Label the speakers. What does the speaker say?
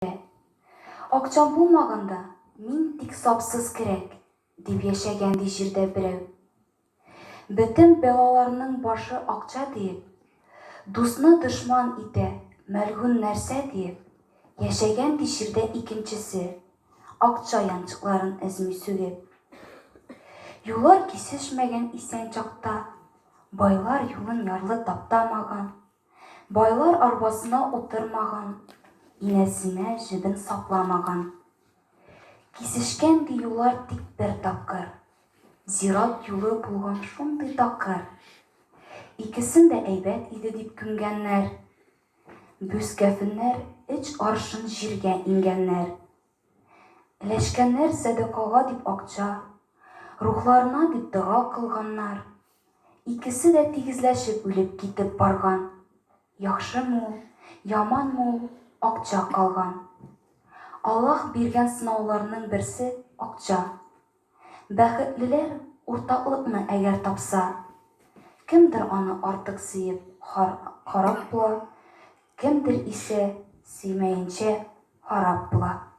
Speaker 1: Акчам булмаганда, мин тик сапсыз көрәк, дип яшәгән ди җирдә берәү. Бөтен бәлаларның башы акча диеп, дусны дошман итә, мәлгунь нәрсә диеп, яшәгән ди җирдә икенчесе, акча янчыкларын өзми сүгеп. Юллар кисешмәгән исән чакта, байлар юлын ярлы таптамаган. Байлар арбасына утырмаган, инәсенә җебен сапламаган. Кисешкән ди юллар тик бер тапкыр. Зират юлы булган шундый такыр. Икесен дә әйбәт иде дип күмгәннәр. Бүз кәфеннәр өч аршын җиргә иңгәннәр. Өләшкәннәр сәдакага дип акча, рухларына дип дога кылганнар. Икесе дә тигезләшеп үлеп китеп барган. Яхшымы ул, яманмы ул, акча калган. Аллаһ биргән сынауларның берсе, акча. Бәхетлеләр уртаклыкны әгәр тапса. Кемдер аны артык сөеп харап була, кемдер исә сөймәенчә харап була.